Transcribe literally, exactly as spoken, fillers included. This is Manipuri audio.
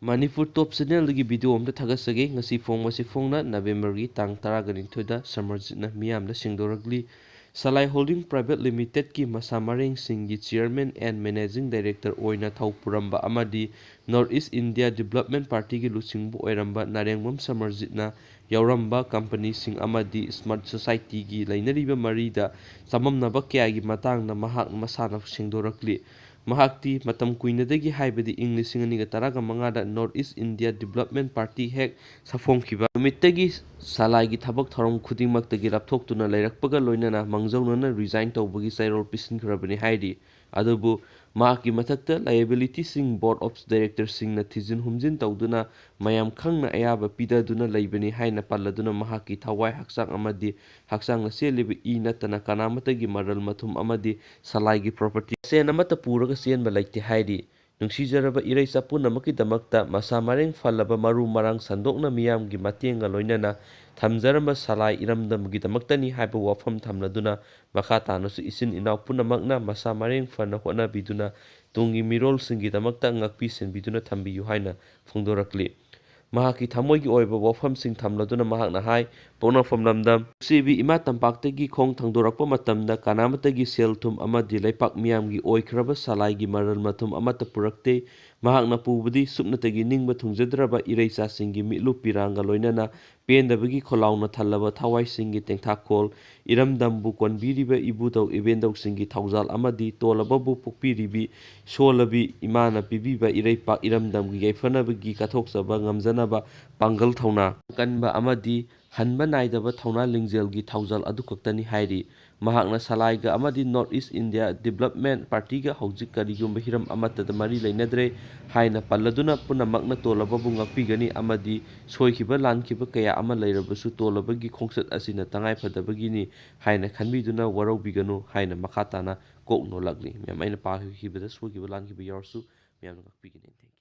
ꯃꯅꯤꯄꯨꯔ ꯇꯣꯞ ꯆꯦꯅꯦꯜꯗꯒꯤ ꯚꯤꯗꯤꯑꯣ ꯑꯃꯗ ꯊꯥꯒꯠꯆꯒꯦ꯫ ꯉꯁꯤ ꯐꯣꯡꯕꯁꯤ ꯐꯣꯡꯅ ꯅꯕꯦꯝꯕꯔꯒꯤ ꯇꯥꯡ ꯇꯔꯥꯒ ꯅꯤꯊꯣꯏꯗ ꯁꯃꯔꯖꯤꯠꯅ ꯃꯤꯌꯥꯝꯗ ꯁꯦꯡꯗꯣꯔꯛꯂꯤ꯫ ꯁꯂꯥꯏ ꯍꯣꯜꯗꯤꯡ ꯄ꯭ꯔꯥꯏꯚꯦꯠ ꯂꯤꯃꯤꯇꯦꯠꯀꯤ ꯃꯁꯥ ꯃꯔꯦꯡꯁꯤꯡꯒꯤ ꯆꯤꯌꯔꯃꯦꯟ ꯑꯦꯟ ꯃꯦꯅꯦꯖꯤꯡ ꯗꯥꯏꯔꯦꯛꯇꯔ ꯑꯣꯏꯅ ꯊꯧ ꯄꯨꯔꯝꯕ ꯑꯃꯗꯤ ꯅꯣꯔꯠ ꯏꯁ ꯏꯟꯗꯤꯌꯥ ꯗꯤꯕ꯭ꯂꯞꯃꯦꯟ ꯄꯥꯔꯇꯤꯒꯤ ꯂꯨꯆꯤꯡꯕ ꯑꯣꯏꯔꯝꯕ ꯅꯥꯔꯦꯡꯕꯝ ꯁꯃꯔꯖꯤꯠꯅ ꯌꯥꯎꯔꯝꯕ ꯀꯝꯄꯅꯤꯁꯤꯡ ꯑꯃꯗꯤ ꯁ꯭ꯃꯥꯔꯠ ꯁꯣꯁꯥꯏꯇꯤꯒꯤ ꯂꯩꯅꯔꯤꯕ ꯃꯔꯤꯗ ꯆꯃꯝꯅꯕ ꯀꯌꯥꯒꯤ ꯃꯇꯥꯡꯗ ꯃꯍꯥꯛ ꯃꯁꯥꯅ ꯁꯦꯡꯗꯣꯔꯛꯂꯤ꯫ ꯃꯍꯥꯛꯇꯤ ꯃꯇꯝ ꯀꯨꯏꯅꯗꯒꯤ, ꯍꯥꯏꯕꯗꯤ ꯏꯪ ꯂꯤꯁꯤꯡ ꯑꯅꯤꯒ ꯇꯔꯥꯒ ꯃꯉꯥꯗ north east India development party ꯍꯦꯛ ꯁꯥꯐꯣꯡꯈꯤꯕ ꯅꯨꯃꯤꯠꯇꯒꯤ ꯁꯂꯥꯏꯒꯤ ꯊꯕꯛ ꯊꯧꯔꯝ ꯈꯨꯗꯤꯡꯃꯛꯇꯒꯤ ꯂꯥꯞꯊꯣꯛꯇꯨꯅ ꯂꯩꯔꯛꯄꯒ ꯂꯣꯏꯅꯅ ꯃꯥꯡꯖꯧꯅꯅ ꯔꯤꯖꯥꯏꯟ ꯇꯧꯕꯒꯤ ꯆꯩꯔꯣꯜ ꯄꯤꯁꯤꯟꯈ꯭ꯔꯕꯅꯤ ꯍꯥꯏꯔꯤ꯫ ꯑꯗꯨꯕꯨ ꯃꯍꯥꯛꯀꯤ ꯃꯊꯛꯇ ꯂꯥꯏꯑꯦꯕꯤꯂꯤꯇꯤꯁꯤꯡ ꯕꯣꯔꯗ ꯑꯣꯐ ꯗꯥꯏꯔꯦꯛꯇꯔꯁꯤꯡꯅ ꯊꯤꯖꯤꯟ ꯍꯨꯝꯖꯤꯟ ꯇꯧꯗꯨꯅ ꯃꯌꯥꯝ ꯈꯪꯅ ꯑꯌꯥꯕ ꯄꯤꯗꯗꯨꯅ ꯂꯩꯕꯅꯤ ꯍꯥꯏꯅ ꯄꯜꯂꯗꯨꯅ ꯃꯍꯥꯛꯀꯤ ꯊꯋꯥꯏ, ꯍꯛꯆꯥꯡ ꯑꯃꯗꯤ ꯍꯛꯆꯥꯡꯅ ꯆꯦꯜꯂꯤꯕ ꯏ ꯅꯠꯇꯅ ꯀꯅꯥꯃꯠꯇꯒꯤ ꯃꯔꯜ ꯃꯊꯨꯝ ꯑꯃꯗꯤ ꯁꯂꯥꯏꯒꯤ ꯄ꯭ꯔꯣꯄꯔꯇꯤ ꯁꯦꯟ ꯑꯃꯠꯇ ꯄꯨꯔꯒ ꯆꯦꯟꯕ ꯂꯩꯇꯦ ꯍꯥꯏꯔꯤ꯫ ꯅꯨꯡꯁꯤꯖꯔꯕ ꯏꯔꯩꯆꯥ ꯄꯨꯝꯅꯃꯛꯀꯤꯗꯃꯛꯇ ꯃꯁꯥ ꯃꯔꯦꯡ ꯐꯜꯂꯕ ꯃꯔꯨ ꯃꯔꯥꯡ ꯁꯟꯗꯣꯛꯅ ꯃꯤꯌꯥꯝꯒꯤ ꯃꯇꯦꯡꯒ ꯂꯣꯏꯅꯅ ꯊꯝꯖꯔꯝꯕ ꯁꯂꯥꯏ ꯏꯔꯝꯗꯝꯒꯤꯗꯃꯛꯇꯅꯤ ꯍꯥꯏꯕ ꯋꯥꯐꯝ ꯊꯝꯂꯗꯨꯅ ꯃꯈꯥ ꯇꯥꯅꯁꯨ ꯏꯆꯤꯟ ꯏꯅꯥꯎ ꯄꯨꯝꯅꯃꯛꯅ ꯃꯁꯥ ꯃꯔꯦꯡ ꯐꯅ ꯍꯣꯠꯅꯕꯤꯗꯨꯅ ꯇꯨꯡꯒꯤ ꯃꯤꯔꯣꯜꯁꯤꯡꯒꯤꯗꯃꯛꯇ ꯉꯥꯛꯄꯤ ꯁꯦꯟꯕꯤꯗꯨꯅ ꯊꯝꯕꯤꯌꯨ ꯍꯥꯏꯅ ꯐꯣꯡꯗꯣꯔꯛꯂꯤ꯫ ꯃꯍꯥꯛꯀꯤ ꯊꯃꯣꯏꯒꯤ ꯑꯣꯏꯕ ꯋꯥꯐꯝꯁꯤꯡ ꯊꯝꯂꯗꯨꯅ ꯃꯍꯥꯛꯅ ꯍꯥꯏ, ꯄꯣꯛꯅꯐꯝ ꯂꯝꯗꯝ ꯅꯨꯡꯁꯤꯕꯤ ꯏꯃꯥ ꯇꯝꯄꯥꯛꯇꯒꯤ ꯈꯣꯡ ꯊꯥꯡꯗꯣꯔꯛꯄ ꯃꯇꯝꯗ ꯀꯅꯥꯃꯠꯇꯒꯤ ꯁꯦꯜ ꯊꯨꯝ ꯑꯃꯗꯤ ꯂꯩꯄꯥꯛ ꯃꯤꯌꯥꯝꯒꯤ ꯑꯣꯏꯈ꯭ꯔꯕ ꯁꯂꯥꯏꯒꯤ ꯃꯔꯜ ꯃꯊꯨꯝ ꯑꯃꯠꯇ ꯄꯨꯔꯛꯇꯦ꯫ ꯃꯍꯥꯛꯅ ꯄꯨꯕꯗꯤ ꯁꯨꯞꯅꯇꯒꯤ ꯅꯤꯡꯕ ꯊꯨꯡꯖꯗ꯭ꯔꯕ ꯏꯔꯩꯆꯥꯁꯤꯡꯒꯤ ꯃꯤꯠꯂꯨ ꯄꯤꯔꯥꯡꯒ ꯂꯣꯏꯅꯅ ꯄꯦꯟꯗꯕꯒꯤ ꯈꯣꯜꯂꯥꯎꯅ ꯊꯜꯂꯕ ꯊꯋꯥꯏꯁꯤꯡꯒꯤ ꯇꯦꯡꯊꯥꯈꯣꯜ, ꯏꯔꯝꯗꯝꯕꯨ ꯀꯣꯟꯕꯤꯔꯤꯕ ꯏꯕꯨꯙꯧ ꯏꯕꯦꯟꯗꯧꯁꯤꯡꯒꯤ ꯊꯧꯖꯥꯜ ꯑꯃꯗꯤ ꯇꯣꯜꯂꯕꯕꯨ ꯄꯣꯛꯄꯤꯔꯤꯕꯤ ꯁꯣꯜꯂꯕꯤ ꯏꯃꯥꯅ ꯄꯤꯕꯤꯕ ꯏꯔꯩꯄꯥꯛ ꯏꯔꯝꯗꯝꯒꯤ ꯌꯥꯏꯐꯅꯕꯒꯤ ꯀꯠꯊꯣꯛꯆꯕ ꯉꯝꯖꯅꯕ ꯄꯥꯡꯒꯜ ꯊꯧꯅꯥ ꯀꯟꯕ ꯑꯃꯗꯤ ꯍꯟꯕ ꯅꯥꯏꯗꯕ ꯊꯧꯅꯥ ꯂꯤꯡꯖꯦꯜꯒꯤ ꯊꯧꯖꯥꯜ ꯑꯗꯨꯈꯛꯇꯅꯤ ꯍꯥꯏꯔꯤ꯫ ꯃꯍꯥꯛꯅ ꯁꯂꯥꯏꯒ ꯑꯃꯗꯤ ꯅꯣꯔꯠ ꯏꯁ ꯏꯟꯗꯤꯌꯥ ꯗꯤꯕꯂꯞꯃꯦꯟ ꯄꯥꯔꯇꯤꯒ ꯍꯧꯖꯤꯛ ꯀꯔꯤꯒꯨꯝꯕ ꯍꯤꯔꯝ ꯑꯃꯠꯇꯗ ꯃꯔꯤ ꯂꯩꯅꯗ꯭ꯔꯦ ꯍꯥꯏꯅ ꯄꯜꯂꯗꯨꯅ ꯄꯨꯝꯅꯃꯛꯅ ꯇꯣꯜꯂꯕꯕꯨ ꯉꯥꯛꯄꯤꯒꯅꯤ ꯑꯃꯗꯤ ꯁꯣꯏꯈꯤꯕ ꯂꯥꯟꯈꯤꯕ ꯀꯌꯥ ꯑꯃ ꯂꯩꯔꯕꯁꯨ ꯇꯣꯜꯂꯕꯒꯤ ꯈꯣꯡꯆꯠ ꯑꯁꯤꯅ ꯇꯉꯥꯏ ꯐꯗꯕꯒꯤꯅꯤ ꯍꯥꯏꯅ ꯈꯟꯕꯤꯗꯨꯅ ꯋꯥꯔꯧꯕꯤꯒꯅꯨ ꯍꯥꯏꯅ ꯃꯈꯥ ꯇꯥꯅ ꯀꯣꯛ ꯅꯣꯜꯂꯛꯂꯤ꯫ ꯃꯌꯥꯝ ꯑꯩꯅ ꯄꯥꯈꯤꯕꯗ ꯁꯣꯏꯈꯤꯕ ꯂꯥꯟꯈꯤꯕ ꯌꯥꯎꯔꯁꯨ ꯃꯌꯥꯝꯅ ꯉꯥꯛꯄꯤꯒꯅꯤ꯫ Thank you꯫